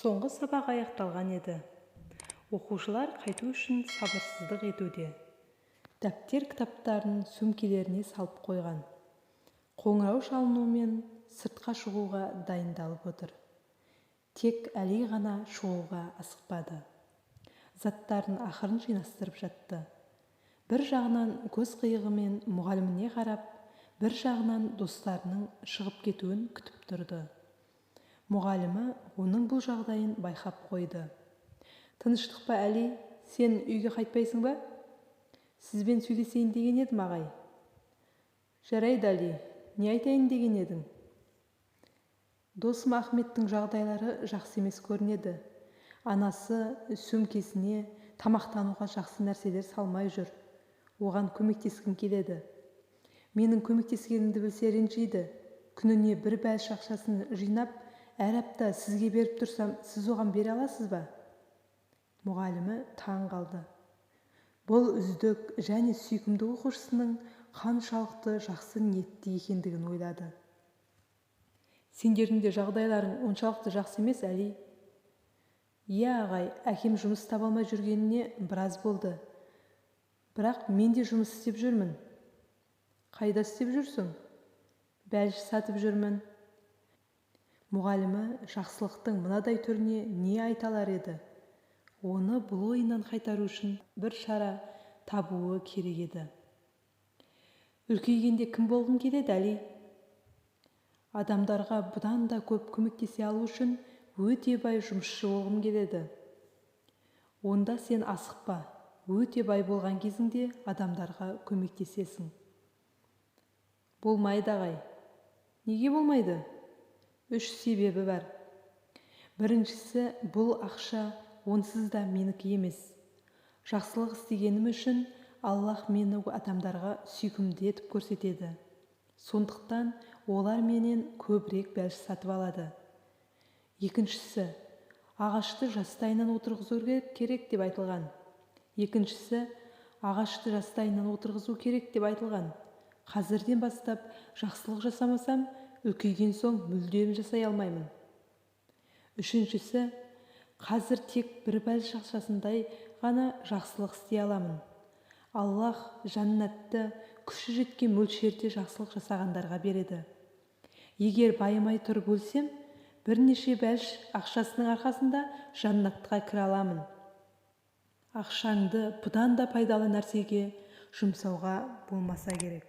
Соңғы сабақ аяқталған еді. Оқушылар қайту үшін сабырсыздық етуде. Дәптер кітаптарын сөмкелеріне салып қойған. Қоңырау шалынуымен сыртқа шығуға дайындалып отыр. Тек Әли ғана шығуға асықпады. Заттарын ақырын жинастырып жатты. Бір жағынан көз қиығымен мұғаліміне қарап, бір жағынан достарының шығып кетуін күтіп тұрды. Мұғалімі оның бұл жағдайын байқап қойды. Тыныштық па, Әли? Сен үйге қайтпайсың ба? Сізбен сөйлесейін деген едім, ағай. Жарайды, Әли, не айтайын деген едің? Досым Ахметтің жағдайлары жақсы емес көрінеді. Анасы сөмкесіне тамақтануға жақсы нәрселер салмай жүр. Оған көмектескім келеді. Менің көмектескенімді білсе ренжиді. Күніне бір бәліш ақшасын жинап, әр апта сізге беріп тұрсам, сіз оған бере аласыз ба? Мұғалімі таң қалды. Бұл үздік және сүйкімді оқушысының қаншалықты жақсы ниетті екендігін ойлады. Сендердің де жағдайларың оншалықты жақсы емес, Әли. Иә, ағай, әкем жұмыс таба алмай жүргеніне біраз болды. Бірақ мен де жұмыс істеп жүрмін. Қайда істеп жүрсің? Бәліш сатып жүрмін. Мұғалімі жақсылықтың мынадай түріне не айта алар еді? Оны бұл ойынан қайтару үшін бір шара табуы керек еді. Үлкейгенде кім болғың келеді, Әли? Адамдарға бұдан да көп көмектесе алу үшін өте бай жұмысшы болғым келеді. Онда сен асықпа, өте бай болған кезіңде адамдарға көмектесесің. Болмайды, ағай. Неге болмайды? Үш себебі бар. Біріншісі, бұл ақша онсыз да менікі емес. Жақсылық істегенім үшін Аллах мені адамдарға сүйкімді етіп көрсетеді. Сондықтан олар менен көбірек бәліш сатып алады. Екіншісі, ағашты жастайынан отырғызу керек деп айтылған. Екіншісі, ағашты жастайынан отырғызу керек деп айтылған. Қазірден бастап жақсылық жасамасам, үлкейген соң мүлдем жасай алмаймын. Үшіншісі, қазір тек бір бәліш ақшасындай ғана жақсылық істей аламын. Аллах жәннатты күші жеткен мөлшерде жақсылық жасағандарға береді. Егер байымай тұрып өлсем, бірнеше бәліш ақшасының арқасында жәннатқа кіре аламын. Ақшаңды бұдан да пайдалы нәрсеге жұмсауға болмаса керек.